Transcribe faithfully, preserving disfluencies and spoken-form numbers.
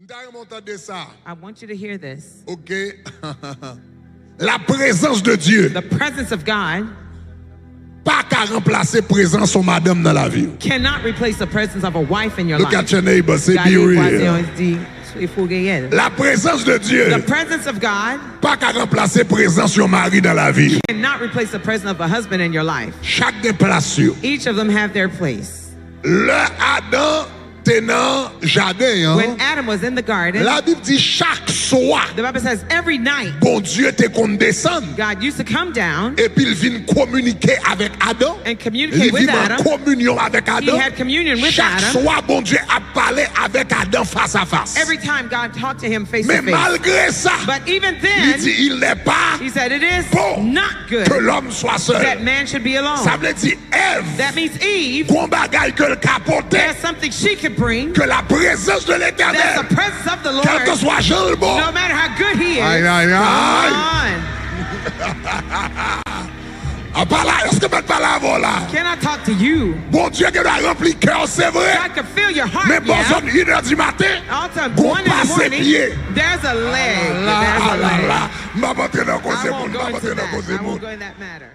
M ta renmen w tande sa. I want you to hear this. Ok. La présence de Dieu The presence of God pa ka ranplase prezans yon madanm nan lavi w. Cannot replace the presence of a wife in your Look life. At your neighbor, say be Gade real. vwazen an, di, "Sou efou genyen." La présence de The Dieu presence of God pa ka ranplase prezans yon mari nan lavi w. Cannot replace the presence of a husband in your life. Chak gen plas yo. Each of them have their place. Lè Adan te nan jaden an, When Adam was in the garden, Labib di chak swa the Bible says every night Bondye te konn desann God used to come down epi l vin kominike avèk Adan. and communicate with Li vin an Adam. Kominyon avèk He Adan. Had communion with Chak Adam. Swa Bondye ap pale avèk Adan fas a fas. Every time God talked to him face Men to face. Malgre sa, But even li then, di il n'est pas he said, "It is bon not good que l'homme soit seul. That man should be alone." Sa vle di Èv That means Eve, gon bagay ke l ka pote. There's something she could bring. Que la présence de That's l'Éternel. The presence of the Lord. Kèlkeswa jan l bon. No matter how good he is. Ay, ay, Come ay. On. A pala, èske mwen pale avè w la? Can I talk to you? Bondye gen dwa ranpli kè w, se vre. God can fill your heart. Men bò Yeah. Zòn inè di maten, All time gon one in the pase morning, pye. There's a leg. La, There's a la, leg. la. M pa antre nan koze I moun, won't m go pa into antre nan that. koze I won't moun. Go in that matter.